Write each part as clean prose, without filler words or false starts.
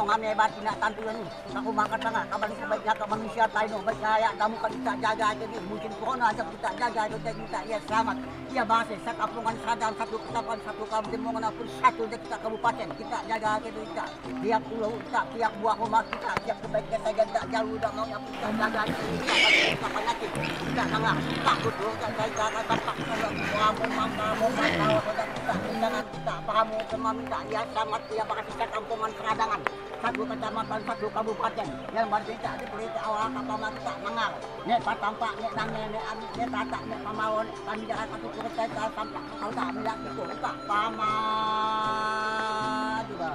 ngame bati nak tantu ini. Aku makan tengah kaban sebaiknya ke manusia taino baik saya kamu kan kita jaga jadi mungkin corona aja kita jaga kita minta ya selamat. Ya bahasa sakampungan sadang satu ketapan satu kampung pun satu kita kabupaten kita jaga kita tiap pulau kita tiap buah rumah kita tiap kebaikan saja tak jauh dah mau yang kita jaga kita kita penyakit kita tengah takut kita jaga tampak kalau kamu kamu tahu kita jangan kita paham minta ya selamat ya bahasa sakampungan seradangan satu kecamatan satu kabupaten yang bercerita di pelita awal kapal kita mengal nek patampak nek nange nek ami nek tatak nek pamawon kami jalan satu kereta tampak kau tak melihat itu tak pama juga.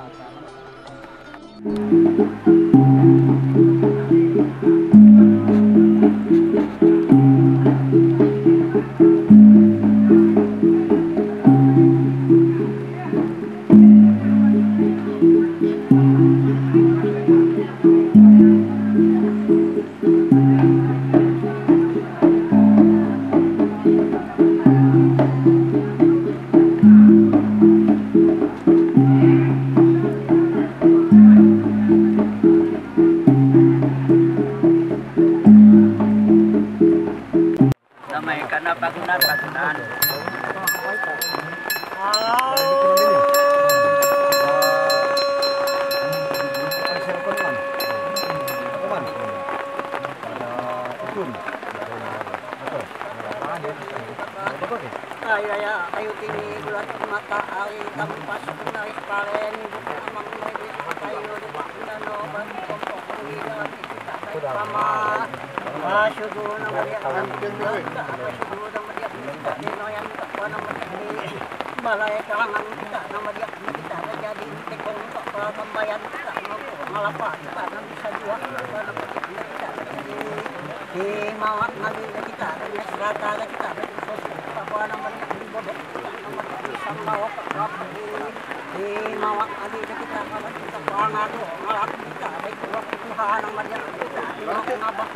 Damai karena pagunan pagunan. Ay ayo kini bulat mata ay kampas naik palen amang kayo nano ban kompok kita pama asyugu na maria asyugu na maria nino yang tak na maria balai kalangan kita na maria kita jadi tekong tak pembayan kita ngalapa kita na bisa dua na kita di mawat ngali kita di serata kita di sosial kita nama di mawak ali kita kita pangato ngalap kita baik Tuhan ang madya kita ngabak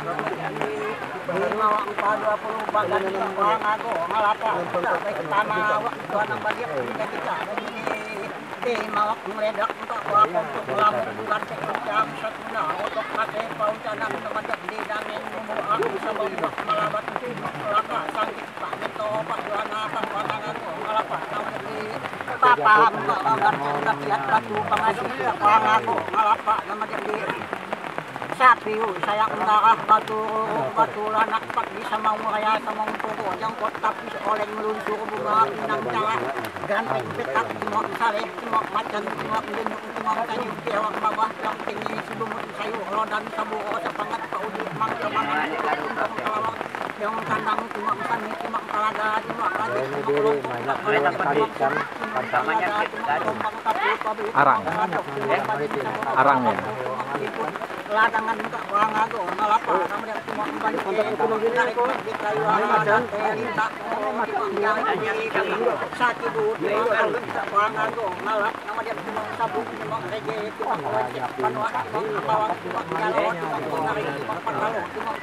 di mawak pado puluh bagan kita pangato ngalapa kita baik pamawak Tuhan ang madya kita kita di mawak meledak untuk apa untuk lamun bulan jam satuna otok kate paucanan madya di dangin aku sama malabat laka sangkit pak nito pak Joana pak pangato ngalapa papa mbak kiat batu pengasih pangato ngalapa nama dia di sapi saya mengarah batu batu lanak pak bisa mau raya sama toko yang kota tapis oleng meluncur bunga pinang cala ganteng petak semua saleh semua macan semua jenuk semua kayu kewak bawah yang tinggi sebelum sayu rodan sabu sepangat paudi mangga mangan kelawang yang kandang cuma sami cuma kalaga cuma lagi arang arang ya ladangan muka wangago ngalapa namanya cuma di kayu dan terita satu wangago ngalap namanya cuma sabu cuma reje cuma wajib panwah cuma bawang cuma jalo cuma penari cuma patalo cuma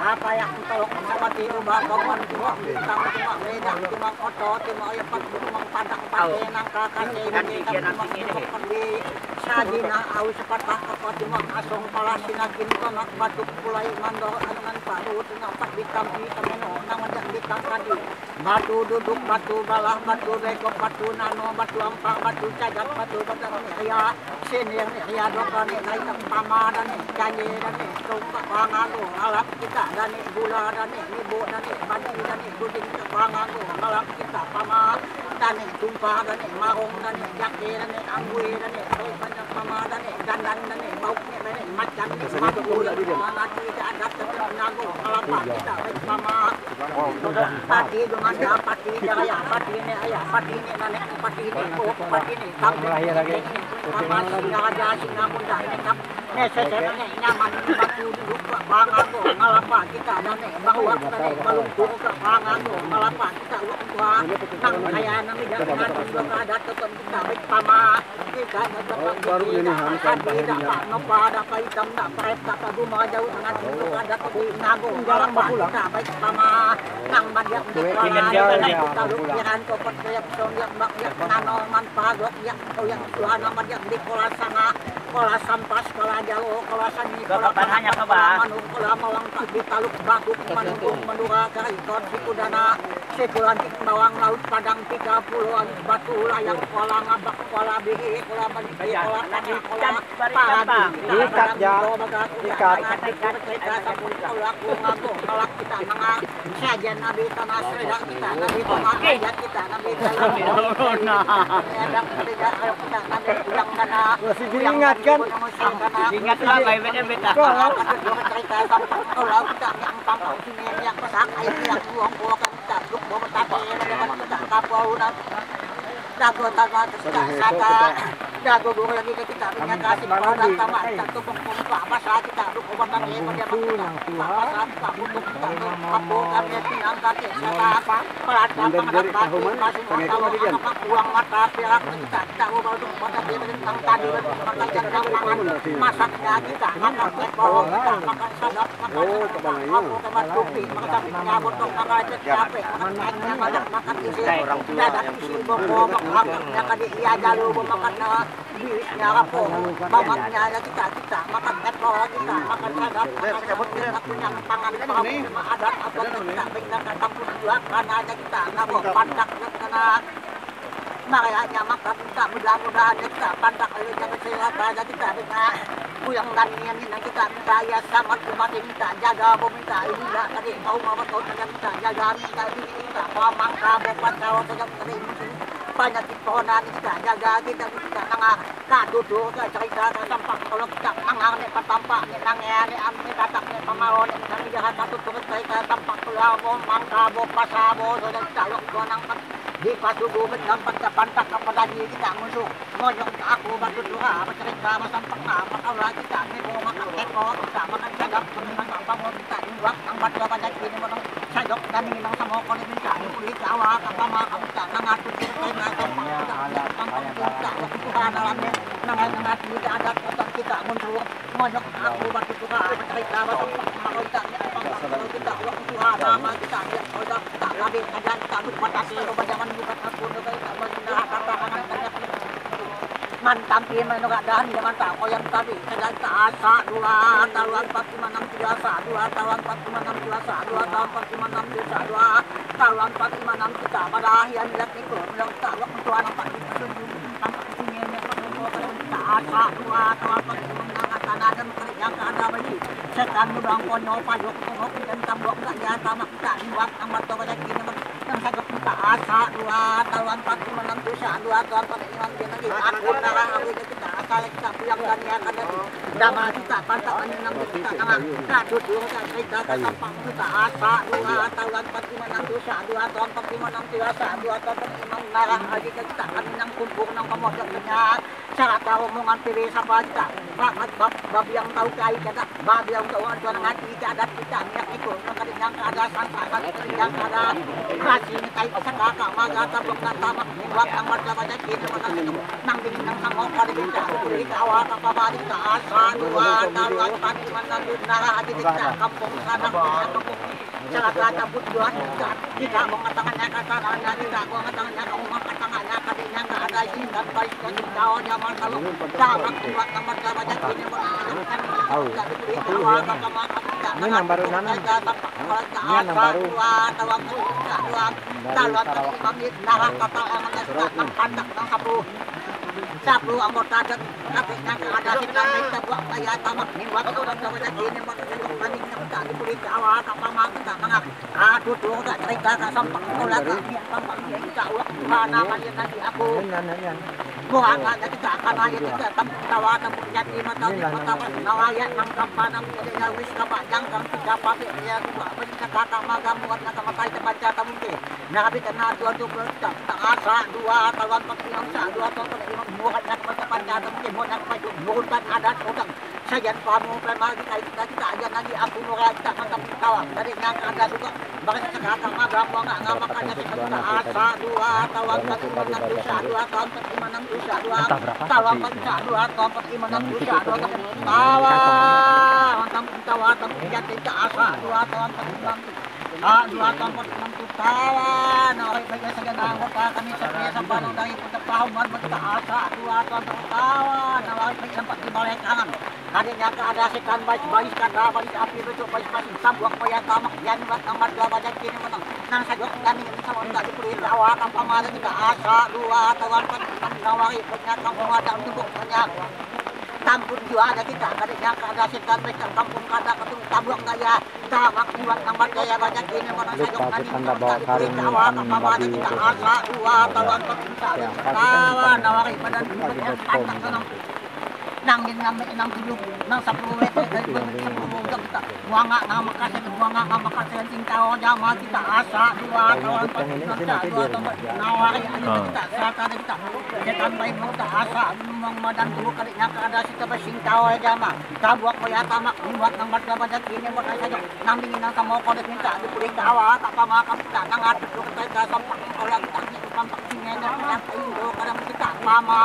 apa yang tolong sama tiru bangun cuma bintang cuma redang cuma oto cuma yepat cuma padang pate nangka kase cuma sajina au sepatah apa cuma asong palasinakin tonak batuk pulai mandor anungan paru tengah pat bitampi sameno namanya bitang kadi batu duduk batu balah batu bekok batu nano batu ampang batu cagat batu batu ya sinir ya dokane naik pama dan janji dan tumpak bangago alap kita dan gula dan ibu dan badi dan guding bangago alap kita pama dan tumpah dan marong dan jake dan anggue dan banyak pama dan dandan dan bau dan macan batu mati adat nago alap kita pama pati dengan pati jaya pati ne ayah pati ne nenek pati ne kok pati ne lahir lagi pama singa singa munda ne kap ne sesene nyaman batu duduk bangago ngalapa kita dan bahwa dan balungkung ke bangago ngalapa kita tua nang kaya nang jangan adat tetap kita baik pama kita baru ini sampai tidak nopa ada hitam tak pret tak bunga jauh dengan adat nago ngalapa kita baik pama nang banyak kita lukiran kopot kayak song yak bak yak nano man pagok yak yang suhana banyak di kola sanga Kola sampas, kola jalo, kola sanyi, kola panapa, kola manung, kola mawang tak ditaluk baguk manunggung mandura kariton siku dana siku lantik bawang laut padang 30 an batu layang kola ngabak kola bihi kola maniki kola kana kola paradi Ikat ja, ikat. Masih diingat kan? Ingat lah, baik-baiknya beta. Ini yang baru nanam. Ini yang baru. Dari Sarawak. Entah berapa tapi yang itu Tampun jua ada kita kada nyangka ada setan mereka kampung kada ketemu tabuang gaya tamak iwak nambat gaya banyak ini menang Lupa sajok nani kita ndak bawa tak karung diberi tawa hitam kapama ada babi kita itu tadi. asa dua Ada. taluan empat Siapa kita tawa nyimpan nawari badan itu lagi yang baskom pantak kan. senang nang din nang enam tujuh nang sepuluh Itu yang bingung sepuluh kita. kita buanga nga makasih buanga nga makasih tingkau jama kita asa dua Kalau taluan nyabut empat yang ini enam sih nanti dua di taluan rumah aja. nawari aja Ah. kita sata kita setan baik mau tak asa memang madan tubuh kadiknya ada sita basingkau jama tabuak koya tamak buat nang bat badak ini buat saja nang dingin nang sama kodek minta dipulih tawa tak pamakan kita nang aduk kita sampak orang kita sampak singena kita indo kadang kita mama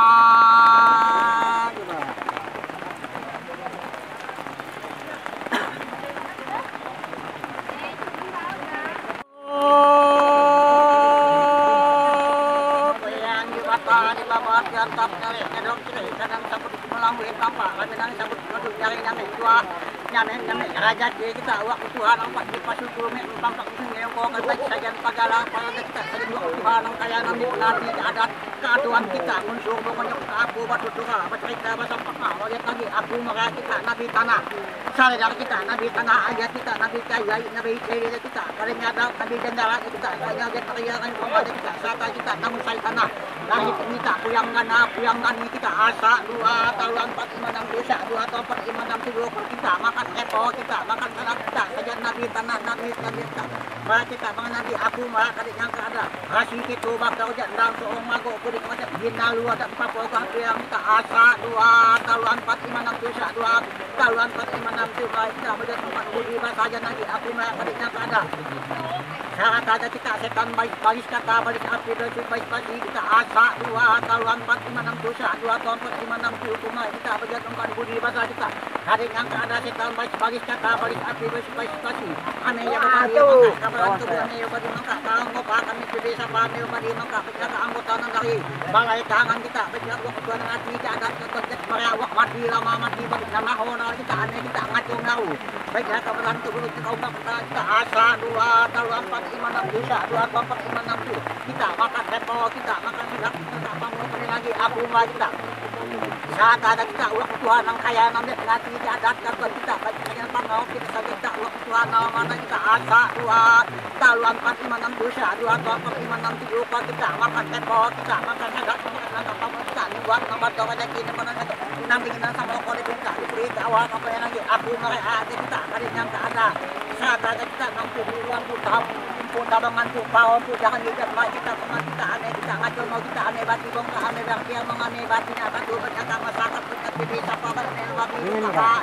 Ini kan.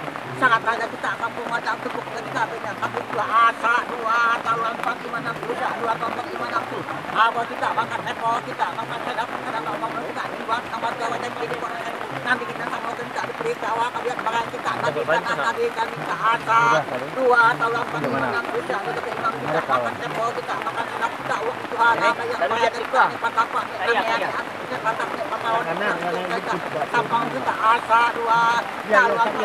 Udah tadi. Gimana? Mereka kawan. Ini baru lihat itu. Iya, iya. Karena itu Ya, ya, ya, ya.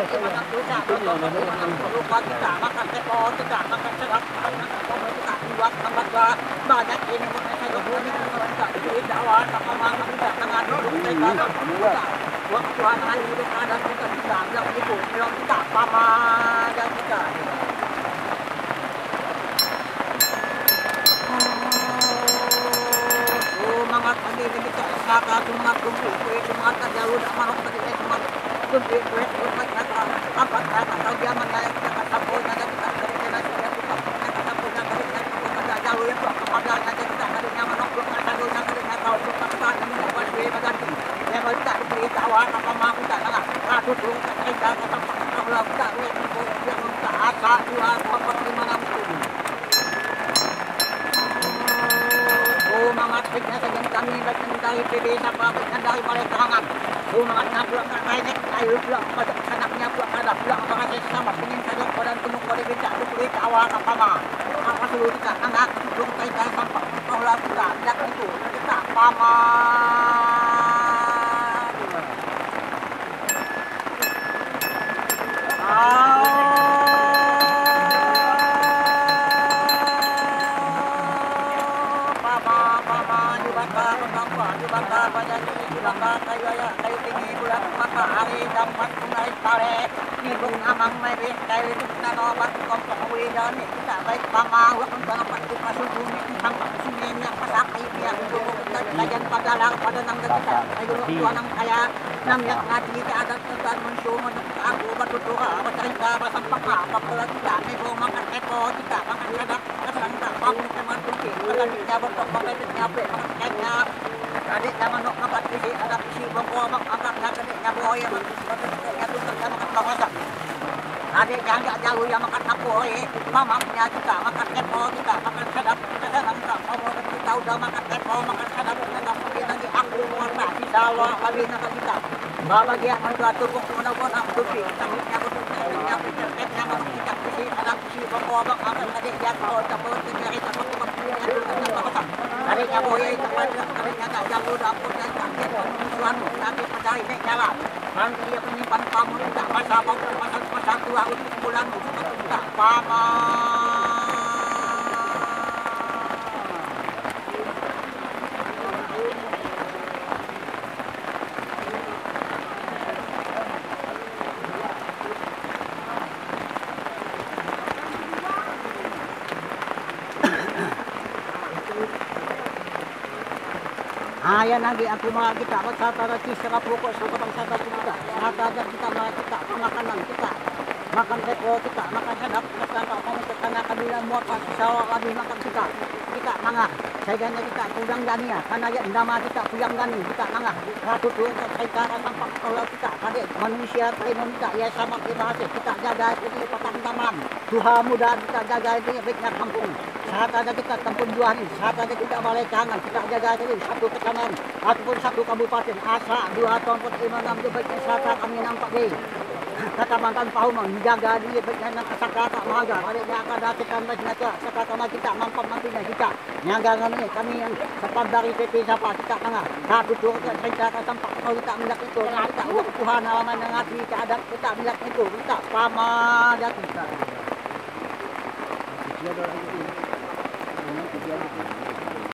kada pulang barasih sesama pingin sadok badan tumuk boleh becak dukuli ka awal ka pama ka sulu kita nangak tudung taita sampak tohla kita ndak itu kita pama. Ayan lagi aku mga kita magsatara ci sa pukos sa pangsata kita sata kita mga kita pamakanan kita makan repo kita makan sadap kasaka pamukot kana kabila muapa sawa kami makan kita kita mga sayanya kita kurang dania karena ya nama kita kurang dani kita mga ratu kita sampak kalau kita kadek manusia tayo kita ya sama kita kita jaga itu petang taman Tuhan muda kita jaga itu baiknya kampung. Saat ada kita tempun dua ni, saat ada kita balai tangan, kita jaga itu satu kecamatan ataupun satu kabupaten, asa 2 4 5 6 7 baiknya sata kami nampak deh. Kata mantan pahu menjaga dia baiknya nak saka tak maga, adiknya akan datang baiknya saka kama kita mampu mampunya kita. Nyaga kami kami yang sepat dari PP siapa kita tengah. Satu dua kita sampak kalau kita milak itu, kita uang Tuhan alaman yang ngati kita adat kita milak itu, kita pamadat kita.